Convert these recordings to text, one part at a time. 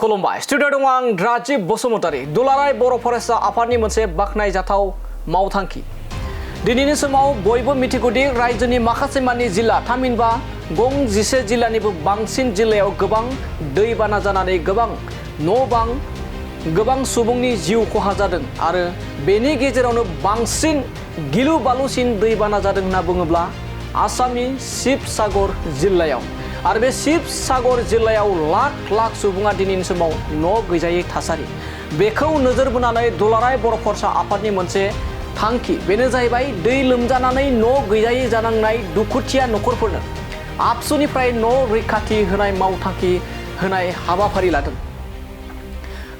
खुलुमबाय स्टुडिअ दं आं राजिब बसुमतारी दुलाराय बर' फरायसा आफादनि मोनसे बाखनायजाथाव मावथांखि दिनैनि समाव बयबो मिथिगौदि रायजोनि माखासे मानि जिल्ला थामहिनबा गं 11 जिल्लानिबो बांसिन जिल्लायाव गोबां दैबाना जानानै गोबां न' बां गोबां सुबुंनि जिउ खहा जादों आरो बेनि गेजेरावनो बांसिन गिलु बालुसिन दैबाना जादों होनना बुङोब्ला आसामनि शिबसागर जिल्लायाव आरो बे शिबसागर जिल्लायाव लाख लाख सुबुङा दिनैनि समाव न' गैजायै थासारि बेखौ नोजोर बोनानै दुलाराय बर' फरायसा आफादनि मोनसे थांखि बेनो जाहैबाय दै लोमजानानै न' गैजायै जानांनाय दुखुथिया नखरफोरनो आबसुनिफ्राय न' रैखाथि होनाय मावथांखि होनाय हाबाफारि लादों।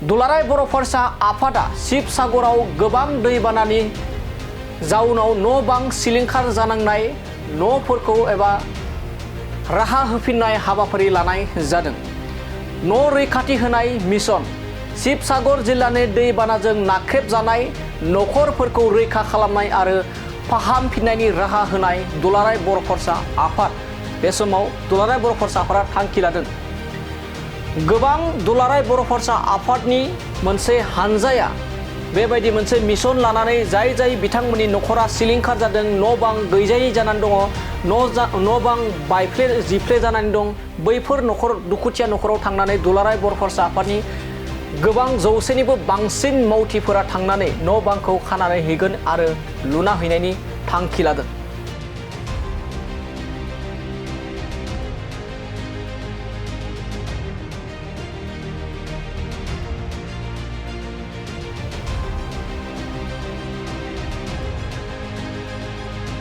दुलाराय बर' फरायसा आफादा शिबसागराव गोबां दैबानानि जाउनाव न' बां सिलिंखार जानांनाय न'फोरखौ एबा राहा होफिननाय हाबाफारि लानाय जादों। न' रैखाथि होनाय मिशन शिबसागर जिल्लानि दैबानाजों नाख्रेबजानाय नखरफोरखौ रैखा खालामनाय आरो फाहामफिननायनि राहा होनाय दुलाराय बर' फरायसा आफाद बे समाव दुलाराय बर' फरायसा आफादा थांखि लादों। गोबां दुलाराय बर' फरायसा आफादनि मोनसे हानजाया बेबायदि मोनसे मिशन लानानै जाय बिथांमोननि नखरा सिलिंखार जादों न' बां गैजायै जानानै दङ न' बां बायफ्ले जिफ्ले जानानै दं बैफोर नखर दुखुथिया नखराव थांनानै दुलाराय बर' फरायसा आफादनि गोबां जौसेनिबो बांसिन मावथिफोरा थांनानै न' बांखौ खानानै हैगोन आरो लुना हैनायनि थांखि लादों।